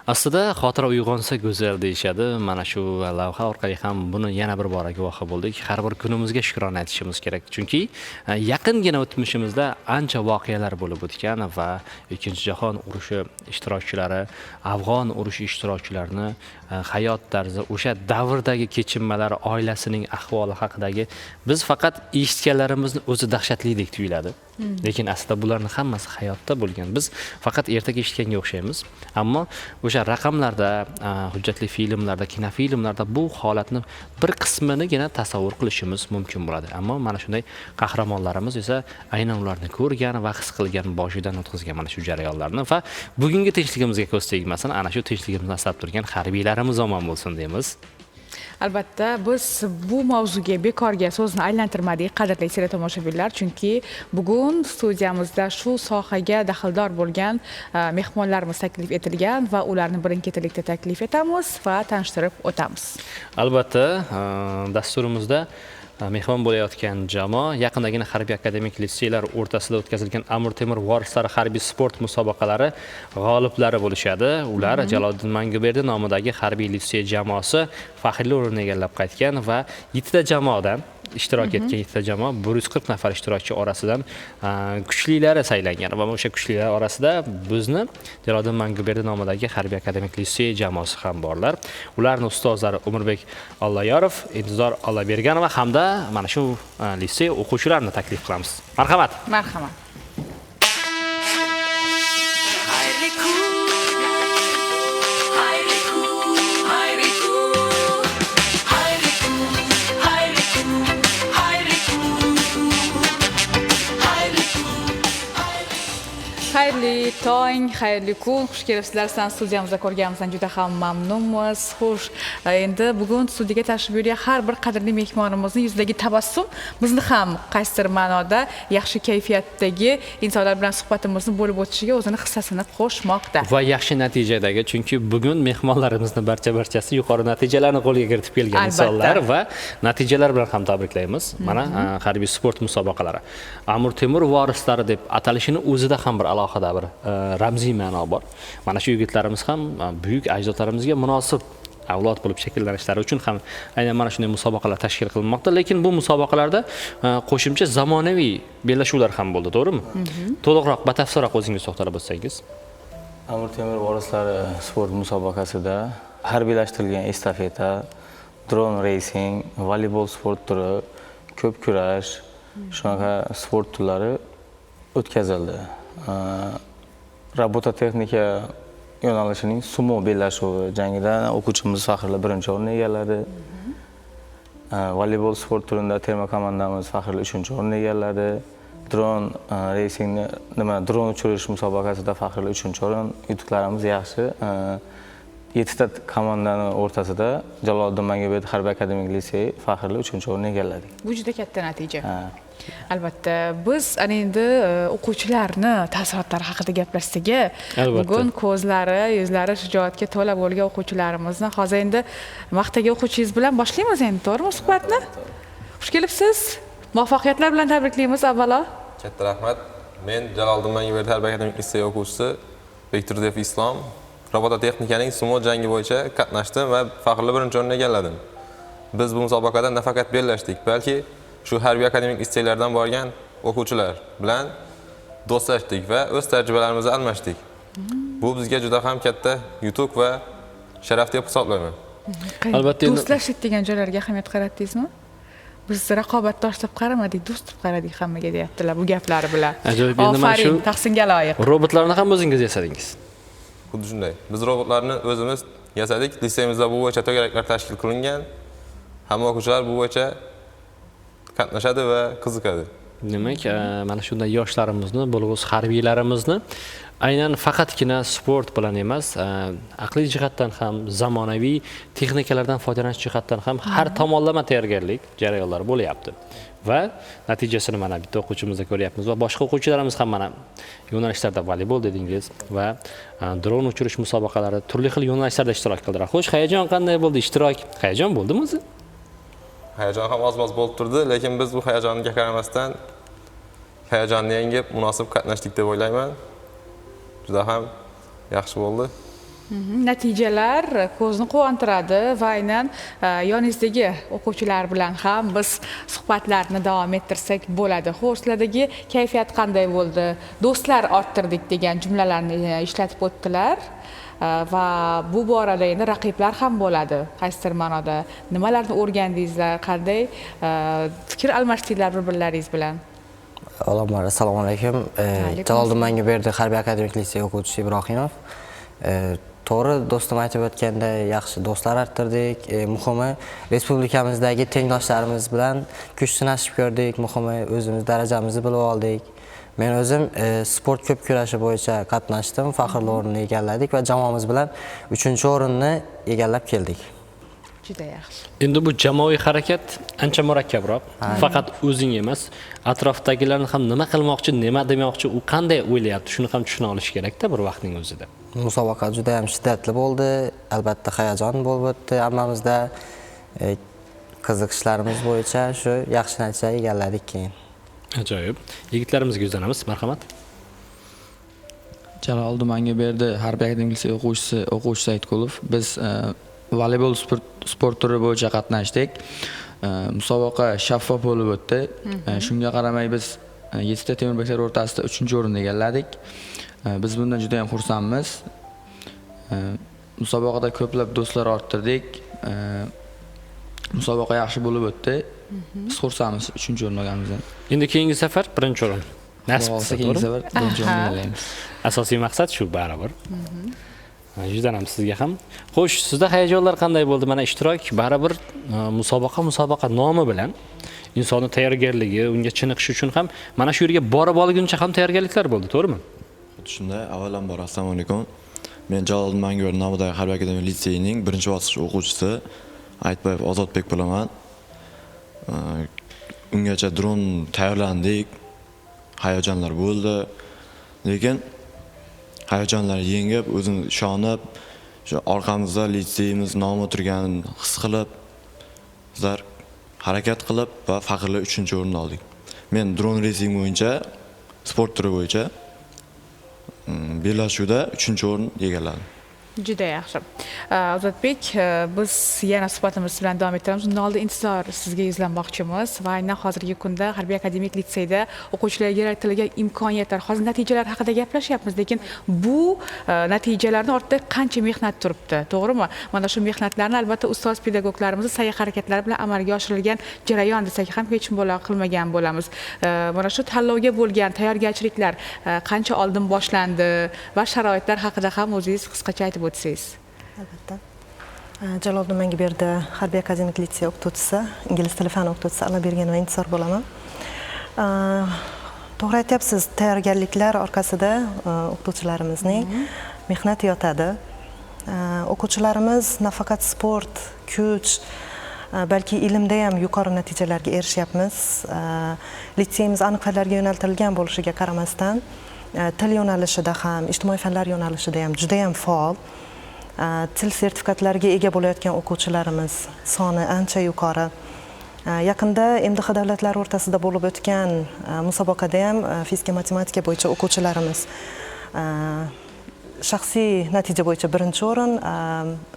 Aslida xotira uyg'onsa go'zal deyishadi. Mana shu lavha orqali ham buni yana bir bora guvohi bo'ldik. Har bir kunimizga shukrona aytishimiz kerak. Chunki yaqingina o'tmishimizda ancha voqealar bo'lib o'tgan va Ikkinchi jahon urushi ishtirokchilari, Afg'on urushi ishtirokchilarini hayot tarzi, o'sha davrdagi kechinmalar, oilasining ahvoli haqidagi biz faqat eshitganlarimizni o'zi dahshatlidek tuyuladi. Lekin aslida bularning hammasi hayotda bo'lgan. Biz faqat ertak eshitganga o'xshaymiz. Ammo o'sha raqamlarda, hujjatli filmlarda, kinofilmlarda bu holatni bir qisminigina tasavvur qilishimiz mumkin bo'ladi. Ammo mana shunday qahramonlarimiz esa aynan ularni ko'rgan va his qilgan, boshidan o'tkazgan mana shu jarayonlarni va bugungi tinchligimizga ko'z tegmasin, ana shu tinchligimizni asrab turgan harbiylarimiz omon bo'lsin deymiz. Albatta, biz bu mavzuga bekorga so'zni aylantirmadik, qadrli teletomoshabinlar, chunki bugun studiyamizda shu sohaga daxldor bo'lgan mehmonlarimiz taklif etilgan va ularni birin-ketinlikda taklif etamiz va tanishtirib o'tamiz. Albatta, dasturimizda mehmon bo'layotgan jamoa yaqindagina harbiy akademik litseylar o'rtasida o'tkazilgan Amir Temur vorislari harbiy sport musobaqalari g'oliblari bo'lishadi. Ular Jaloliddin Manguberdi nomidagi harbiy litsey jamoasi faxrli o'rinni egallab qaytgan va 7 ta jamoadan ishtirok etgan 7 ta jamoa 140 nafar ishtirokchi orasidan kuchlilari saylangan va o'sha kuchlilar orasida bizni Jaloliddin Manguberdi nomidagi harbiy akademik litsey jamoasi ham borlar. Ularning ustozlari Umurbek Alloyorov, Intizor Alloberganova hamda mana shu litsey o'quvchilarini taklif qilamiz. Marhamat. Marhamat. Xayrli tong, xayrli kun. Xush kelibsizlar. Sizlarni studiyamizda ko'rganimizdan juda ham mamnunmiz. Xush, endi bugun studiyaga tashrif buyurgan har bir qadrli mehmonimizning yuzidagi tabassum bizni ham qaysidir ma'noda yaxshi kayfiyatdagi insonlar bilan suhbatimizni bo'lib o'tishiga o'zini hissasini qo'shmoqda. Va yaxshi natijadagi, chunki bugun mehmonlarimizni barcha-barchasi yuqori natijalarni qo'lga kiritib kelgan insonlar va natijalar bilan ham tabriklaymiz. Mana harbiy sport musobaqalari Amir Temur vorislari deb atalishini o'zida ham bir alohida bir ramziy ma'no bor. Mana shu yigitlarimiz ham buyuk ajdodlarimizga munosib avlod bo'lib shakllanishlari uchun ham aynan mana shunday musobaqalar tashkil qilinmoqda. Lekin bu musobaqalarda qo'shimcha zamonaviy bellashuvlar ham bo'ldi, to'g'rimi? To'liqroq, batafsilroq o'zingiz to'xtalib o'tsangiz. Amir Temur vorislari sport musobaqasida harbiylashtirilgan estafeta, dron racing, voleybol sport turi, ko'p kurash, shunaqa sport turlari o'tkazildi. Robototexnika yo'nalishining sumo bellashuvi jangida o'quvchimiz faxrli birinchi o'rinni egalladi. Voleybol sport turida terma komandamiz faxrli 3-o'rinni egalladi. Dron racingni, nima, dron uchirish musobaqasida faxrli 3-o'rin. Yutuqlarimiz yaxshi. 7 ta komandani o'rtasida Jaloliddin Manguberdi harbiy akademik litseyi faxrli 3-o'rinni egalladi. Bu juda katta natija. Albatta, biz ana endi o'quvchilarni taassurotlari haqida gaplashsak, bugun ko'zlari, yuzlari shijoatga to'la bo'lgan o'quvchilarimizni hozir endi maqtaga o'quvchingiz bilan boshlaymiz endi, to'g'rimi suhbatni? Xush kelibsiz. Muvaffaqiyatlar bilan tabriklaymiz avvalo. Katta rahmat. Men Jaloliddin Manguberdi harbiy akademik litseyi o'quvchisi Bekturdiyev Islom robototexnikaning sumo jangi bo'yicha qatnashdim va faxrli 1-o'rinni egalladim. Biz bu musobaqada nafaqat bellashdik, balki shu harbiy akademik litseylardan borgan o'quvchilar bilan do'stlashdik va o'z tajribalarimizni almashdik. Bu bizga juda ham katta yutuq va sharaf deb hisoblayman. Albatta, endi do'stlashdik degan joylarga ahamiyat qaratdingizmi? Biz raqobatdosh deb qaramadik, do'st deb qaradik hammaga deyaptilar bu gaplari bilan. Ajoyib, endi mana shu Ofarin, tahsinga loyiq. Robotlarni ham o'zingiz yasadingiz. Xuddi shunday. Biz robotlarni o'zimiz yasadik. Litseyimizda bu bo'yicha to'garaklar tashkil qilingan. Hamma o'quvchilar bu bo'yicha qatnashadi va qiziqadi. Demak, mana shunday yoshlarimizni, bo'lg'usi harbiylarimizni aynan faqatgina sport bilan emas, aqliy jihatdan ham, zamonaviy texnikalardan foydalanish jihatdan ham har tomonlama tayyorgarlik jarayonlari bo'lyapti. Va natijasini mana bitta o'quvchimizda ko'ryapmiz va boshqa o'quvchilarimiz ham mana yo'nalishlarda voleybol dedingiz va dron uchirish musobaqalari turli xil yo'nalishlarda ishtirok qildilar. Xo'sh, hayajon qanday bo'ldi? Ishtirok hayajon bo'ldimi o'zi? Hayajon ham oz-moz bo'lib turdi, lekin biz bu hayajonga qaramasdan hayajonni yengib munosib qatnashdik deb o'ylayman. Juda ham yaxshi bo'ldi. Natijalar ko'zni quvontiradi va aynan yoningizdagi o'quvchilar bilan ham biz suhbatlarni davom ettirsak bo'ladi. Xo'sh, sizlardagi kayfiyat qanday bo'ldi? Do'stlar orttirdik degan jumlalarni ishlatib o'tdilar va bu borada endi raqiblar ham bo'ladi. Qaysidir ma'noda nimalarni o'rgandingizlar, qanday fikr almashdinglar bir-birlaringiz bilan? Avvalambor assalomu alaykum. Jaloliddin Manguberdi harbiy akademik litsey o'quvchisi Ibrohimov. To'g'ri, do'stim aytib o'tganday, yaxshi do'stlar arttirdik. Muhimi, respublikamizdagi tengdoshlarimiz bilan kuch sinashib ko'rdik. Muhimi, o'zimiz darajamizni bilib oldik. Men o'zim sport ko'p kurashi bo'yicha qatnashdim, faxrli o'rinni egalladik va jamoamiz bilan 3-o'rinni egallab keldik. Juda yaxshi. Endi bu jamoaviy harakat ancha murakkabroq. Faqat o'zing emas, atrofdagilarni ham nima qilmoqchi, nima demoqchi, u qanday o'ylayapti, shuni ham tushuna olish kerakda bir vaqtning o'zida. Musobaqa juda ham shiddatli bo'ldi. Albatta hayajon bo'lib o'tdi hammamizda. Qiziqishlarimiz bo'yicha shu yaxshi natija egalladik keyin. Ajoyib. Yigitlarimizga yuzlanamiz, marhamat. Jaloliddin Manguberdi harbiy akademik litsey o'quvchisi Aytqulov. Biz voleybol sport turi bo'yicha qatnashdik. Musobaqa shaffof bo'lib o'tdi. Shunga qaramay biz 7 ta temirbeklar o'rtasida 3-o'rinni egalladik. Biz bundan juda ham xursandmiz. Musobaqada ko'plab do'stlar orttirdik. Musobaqa yaxshi bo'lib o'tdi. Biz xursandmiz 3-o'rin olganimizdan. Endi keyingi safar 1-o'rin. Nasib qilsa, keyingi safar 1-o'rinni egallaymiz. Asosiy maqsad shu baribir. Yuzlanamiz sizga ham. Xo'sh, sizda hayajonlar qanday bo'ldi? Mana ishtirok baribir musobaqa nomi bilan insonni tayyorgarligi, unga chiniqish uchun ham mana shu yerga borib olguncha ham tayyorgarliklar bo'ldi, to'g'rimi? Xuddi shunday. Avvalambor assalomu alaykum. Men Jaloliddin Manguberdi nomidagi harbiy akademik litseyining 1-bosqich o'quvchisi Aytbayev Ozodbek bo'laman. Ungacha dron tayyorlandik. Hayajonlar bo'ldi. Lekin hayajonlarni yengib, o'zimiz ishonib, shu orqamizda litseyimiz nomi turganini his qilib, bizlar harakat qilib va faxrli 3-o'rinni oldik. Men dron racing bo'yicha, sport turi bo'yicha bellashuvda 3-o'rin egalladim. Juda yaxshi. Ozodbek, biz yana suhbatimiz bilan davom ettiramiz. Undan oldin Intizor sizga yuzlanmoqchimiz va aynan hozirgi kunda harbiy akademik litseyda o'quvchilarga yaratilgan imkoniyatlar, hozir natijalar haqida gaplashyapmiz, lekin bu natijalarni ortida qancha mehnat turibdi, to'g'rimi? Mana shu mehnatlarni albatta ustoz pedagoglarimiz sa'y harakatlari bilan amalga oshirilgan jarayon desak ham hech mubolag'a qilmagan bo'lamiz. Mana shu tanlovga bo'lgan tayyorgarchiliklar qancha oldin boshlandi va sharoitlar haqida ham o'zingiz qisqacha aytib o'tsangiz. Albatta. Jaloliddin Manguberdi harbiy akademik litsey o'qituvchisi, ingliz tili fani o'qituvchisi Allaberganova Intizor bo'laman. To'g'ri aytyapsiz, tayyorgarliklar orqasida o'qituvchilarimizning mehnati yotadi. O'quvchilarimiz nafaqat sport, kuch, balki ilmda ham yuqori natijalarga erishyapmiz. Litseyimiz aniq fanlarga yo'naltirilgan bo'lishiga qaramasdan, til yo'nalishida ham, ijtimoiy fanlar yo'nalishida ham juda ham faol. Til sertifikatlariga ega bo'layotgan o'quvchilarimiz soni ancha yuqori. Yaqinda MDH davlatlari o'rtasida bo'lib o'tgan musobaqada ham fizika matematika bo'yicha o'quvchilarimiz shaxsiy natija bo'yicha 1-o'rin,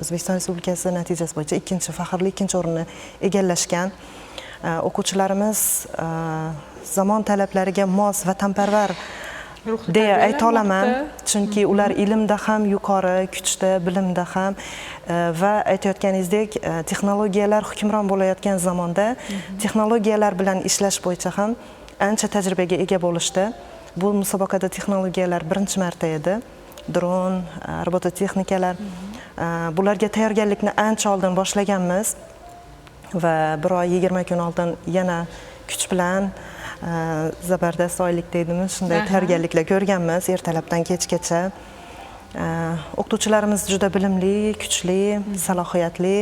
O'zbekiston Respublikasi natijasi bo'yicha 2-chi, faxrli 2-o'rinni egallashgan. O'quvchilarimiz zamon talablariga mos vatanparvar deya ayta olaman, chunki ular ilmda ham yuqori, kuchda, bilimda ham va aytayotganingizdek texnologiyalar hukmron bo'layotgan zamonda texnologiyalar bilan ishlash bo'yicha ham ancha tajribaga ega bo'lishdi. Bu musobaqada texnologiyalar birinchi marta edi. Dron, robototexnikalar, bularga tayyorgarlikni ancha oldin boshlaganmiz va 1 oy 20 kun oldin yana kuch bilan zabardast oylik deydimi, shunday tayyorgarliklar ko'rganmiz ertalabdan kechgacha. O'qituvchilarimiz juda bilimli, kuchli, salohiyatli.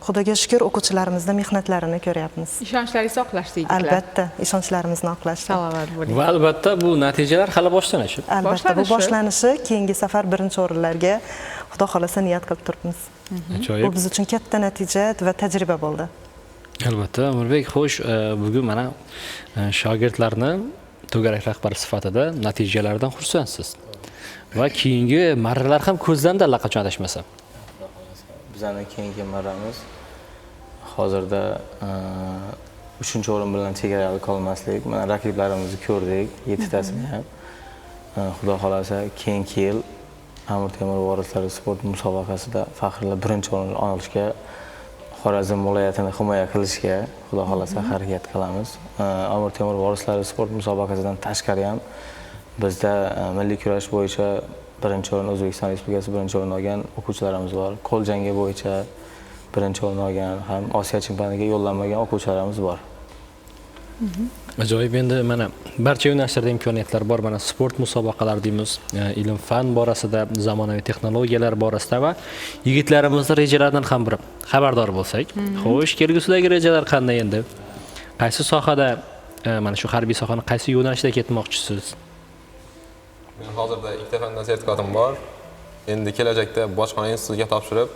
Xudoga shukr, o'quvchilarimizning mehnatlarini ko'ryapmiz. Ishonchlaringizni oqlashdi yigitlar. Albatta, ishonchlarimizni oqlashdi. Salomat bo'ling. Va albatta bu natijalar hali boshlanishi. Albatta bu boshlanishi, keyingi safar 1-o'rinlarga Xudo xolasa niyat qilib turibmiz. Bu biz uchun katta natija va tajriba bo'ldi. Albatta, Umirbek, xo'sh, bugun mana shogirdlarni to'garak rahbari sifatida natijalardan xursandsiz. Va keyingi marralar ham ko'zlandi allaqachon, adashmasam. Bizani keyingi marramiz hozirda 3-o'rin bilan chegarada qolmaslik. Mana raqiblarimizni ko'rdik, 7tasini ham. Xudo xolasa keyingi yil Amir Temur vorislari sport musobaqasida faxrli 1-o'rin olishga, Xorazm viloyatini himoya qilishga Xudo xolasa harakat qilamiz. Amir Temur vorislari sport musobaqasidan tashqari ham bizda milliy kurash bo'yicha 1-o'rin, O'zbekiston Respublikasi 1-o'rin olgan o'quvchilarimiz bor. Qo'l jangi bo'yicha 1-o'rin olgan, ham Osiyo chempionatiga yo'llanmagan o'quvchilarimiz bor. Ajoyib. Endi mana barcha yo'nalishlarda imkoniyatlar bor. Mana sport musobaqalari deymiz, ilm fan borasida, zamonaviy texnologiyalar borasida va yigitlarimizni rejalaridan ham bir xabardor bo'lsak. Xo'sh, kelgusidagi rejalar qanday endi? Qaysi sohada, mana shu harbiy sohani qaysi yo'nalishda ketmoqchisiz? Men hozirda 2 fandan sertifikatim bor. Endi kelajakda bojxona institutiga topshirib,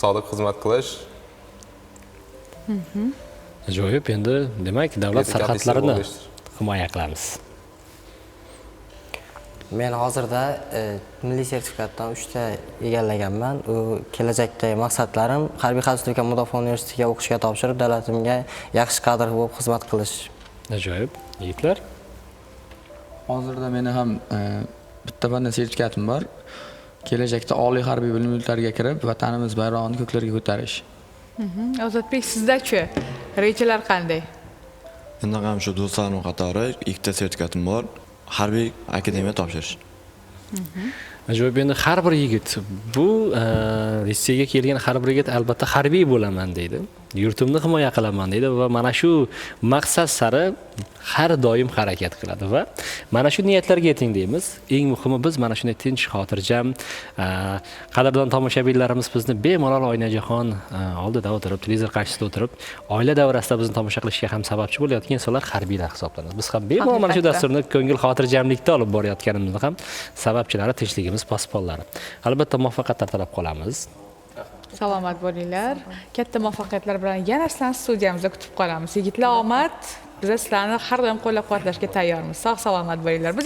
sodiq xizmat qilish. Ajoyib. Endi demak, davlat sarhadlarini himoya qilamiz. Men hozirda milliy sertifikatdan 3 ta egallaganman. U kelajakdagi maqsadlarim Harbiy xavfsizlik va mudofaa universitetiga o'qishga topshirib, davlatimga yaxshi kadr bo'lib xizmat qilish. Ajoyib. Yigitlar? Hozirda meni ham bitta fandan sertifikatim bor. Kelajakda oliy harbiy bilim yurtlariga kirib, vatanimiz bayrog'ini ko'klarga ko'tarish. Ozodbek, sizda-chi? Rejalar qanday? Endi ham shu do'stlarim qatori 2 ta sertifikatim bor. Harbiy akademiya topshirish. Ajoyib. Endi har bir yigit bu litseyga kelgan har bir yigit albatta harbiy bo'laman deydi. Yurtimni himoya qilaman deydi va mana shu maqsad sari har doim harakat qiladi va mana shu niyatlarga yeting deymiz. Eng muhimi biz mana shunday tinch, xotirjam, qadrdon tomoshabinlarimiz bizni bemalol Oynajahon oldida o'tirib, televizor qarshisida o'tirib, oila davrasida bizni tomosha qilishga ham sababchi bo'layotgan insonlar harbiylar hisoblanadi. Biz ham bemalol mana shu dasturni ko'ngil xotirjamlikda olib borayotganimizni ham sababchilari tinchligimiz posbonlari. Albatta muvaffaqiyatlar tilab qolamiz. Salomat bo'linglar. Katta muvaffaqiyatlar bilan yana sizlarni studiyamizda kutib qolamiz. Yigitlar, omad. Biz sizlarni har doim qo'llab-quvvatlashga tayyormiz. Sog' salomat bo'linglar. Biz